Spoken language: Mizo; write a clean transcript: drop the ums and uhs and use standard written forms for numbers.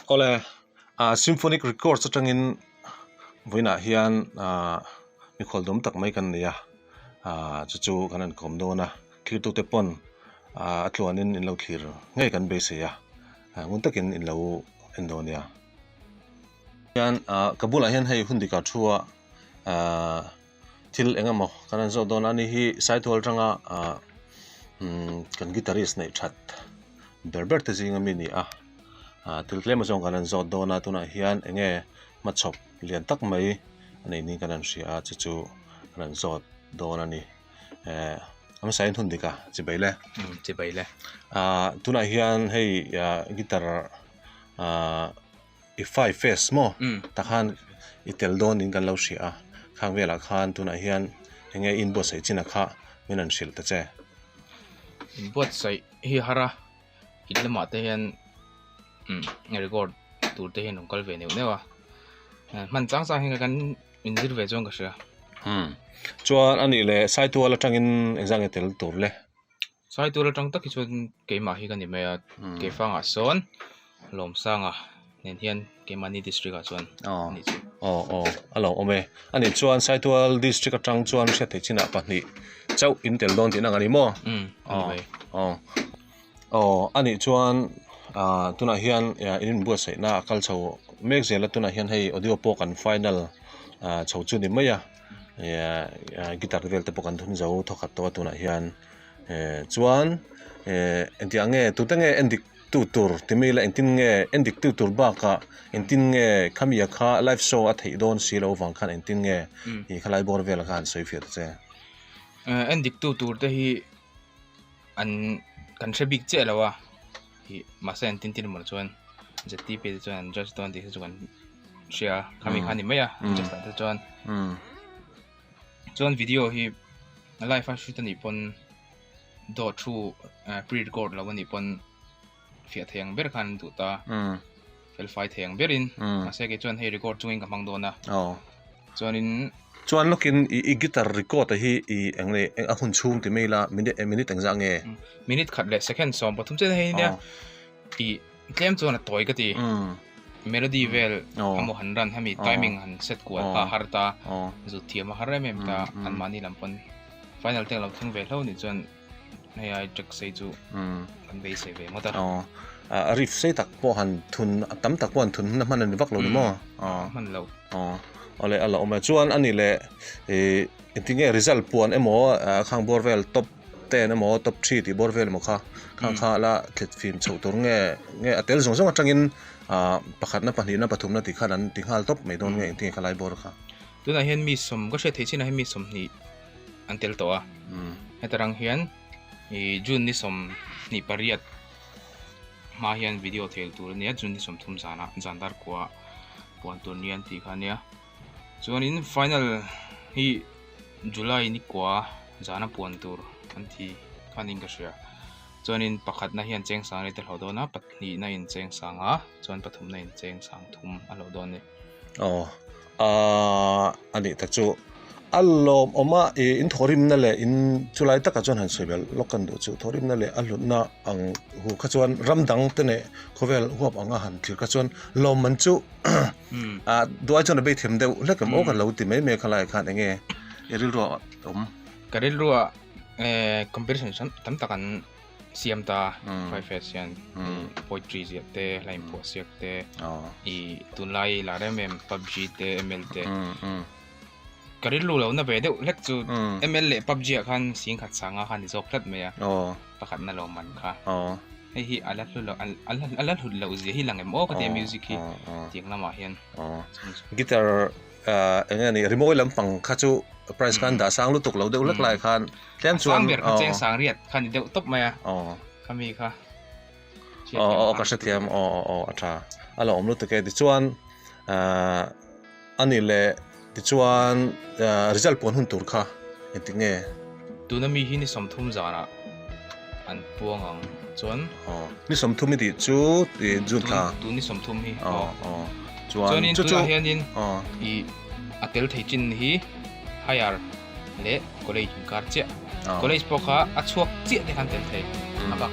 Awle, Symphonic Records atangin vawiinah hian mikhual dawm tak mai kan nei a, chu chu kan han kawm dawn a, thirtute pawn a tluanin in lo thlir ngei kan beisei a, ngun takin in lo en dawn nia. Hian ka bulah hian hei hun dikah thu a thil eng emaw kan han zawh dawn a ni hi Saitual atanga kan guitarist neih that ber ber te zinga mi a ni a thil tlem azawng kan han zawt dawn a tunah hian eng nge hmachhawp lian tak mai a neih niin kan han hria a chu chu kan han zawt dawn a ni a hmasa in hun dik a chibai le chibai le tunah hian hei guitar ahh. I fai face maw tah khan i tel dawn in kan lo hria a khang velah khan tunah hian enge in buatsaih chin a kha min rawn hrilh ta che. In buatsaih hi har a in lamah te hian record tur te hian rawn kal ve neuh neuh a hman chang chang hian kan inzir ve chuan ka hria. Chuan anih leh Saitual atangin engzah nge tel tur le? Saitual atang tak hi chuan keimah hi ka ni mai a Keifangah sawn Lawmsanga nen hian keimahni district ah chuan a ni chu. Aw aw a lo awm e. A nih chuan Saitual district atang chuan hriat theih chinah pahnih chauh in tel dawn tihna ang a ni maw? Umm a ni mai. Aw aw a nih chuan ah tunah hian in inbuatsaihna a kal chho mek zel a tunah hian hei audio pawh kan final ah chho chu ni mai a guitar vel te pawh kan thun zo thawkhat tawh a tunah hian. Chuan engtiang nge tute nge en dik tu tur ti mai ila engtin nge en dik tu tur bakah engtin nge khami a kha live show a theih dawn si loh vang khan engtin nge ih khalai bawr velah khan sawi fiah ta che. En dik tu tur te hi an kan hre bik chiah lo a ih mahse an tin tin emaw chuan ZTP te chuan an judge dawn tih hi chu kan hria khami kha a ni mai a judge lah te chuan chuan video hi. A live a shoot anih pawn dawt thu pre record lo anih pawn fiah thei ang ber khan an duh ta fel fai thei ang berin mahse kei chuan hei record chungin ka hmang dawn a chuanin chuan lawkin i guitar record a hi i eng nge a hun chhung ti mai ila minute minute engzah nge minute khat leh second 13 chiah hei nia i tlem chuan a tawi ka ti melody vel emaw han run hemi timing han set kual kha a har ta zut thiam a har em em ta an mahni lam pawn final te lo thleng ve hlo nih chuan hei ai track sei chu kan beisei ve ngawt a. A riff sei tak pawh han thun tam tak pawh han thun na hman a ni vak lo ni maw? Hman lo. Awle a la awm e chuan a ni leh ih engtin nge result puan emaw khang bawr vel top ten emaw top three tih bawr vel emaw kha khang kha la thlit fim chhoh tur nge nge a tel zawng zawng atangin ah pakhatna pahnihna pathumna tih khan an ti nghal tawp mai dawn nge engtin nge khalai bawr kha. Tunah hian mi sawm ka hriat theih chinah hian mi sawmhnih an tel tawh a heta rang hian ih June ni 28 hma hian video thel tur a nia June ni 30 zanah zan dar kua puan tur nia an tih kha a nia chuanin final hi. July ni kua zana puan tur an thi khanin ka hria chuanin pakhatna hian cheng sang rate a hlauh dawn a pahnihna in cheng sang a chuan pathumna in cheng sang thum a hlauh dawn a ni. Aw aaa a nih tak chu a lawmawm a ih in thawhrimna leh in chulai takah chuan han sawi belh lawk kan duh chu thawhrimna leh a hlutna ang hu kha chuan ram dang te leh khawvel huap anga han thlir kha chuan lawmman chu Ah duai chuan a bei them deuh hlek em aw ka lo ti mai mai a khalai khan eng nge i rilru ah awm. Ka rilru ah eh competition hran tam tak an siam ta five years hian poetry ziah te hla inphuah siak te ih tunlai lar em em pubg te ml te ka rilru lo na ve deuh hlek chu ml leh pubg ah khan singkhat sanga khan ni zawk tlat mai a pakhatna lo man kha. Hei hi a la hlu lo a la hlut loh zia hi lang em aw ka tia music hi tiang lamah hian. Guitar eng nge ni rimawi lampang kha chu price khan dah sang lutuk lo deuh hlek lai khan tlem chuan sang ber kha cheng sang riat kha ni deuh tawp mai a khami kha aw aw ka hrethiam aw aw aw a tha a lo awm lutuk e tichuan a ni leh tichuan result puan hun tur kha engtik nge? Tuna mi hi ni 30 zanah an puang ang chuan. Aw ni 30 i tih chu ih June thla. Tun ni 30 hi. Aw aw chuan chuanin tunah hianin ih a tel thei chin hi higher leh college inkar chiah. College pawh kha a chhuak chiah te khan tel thei a bak.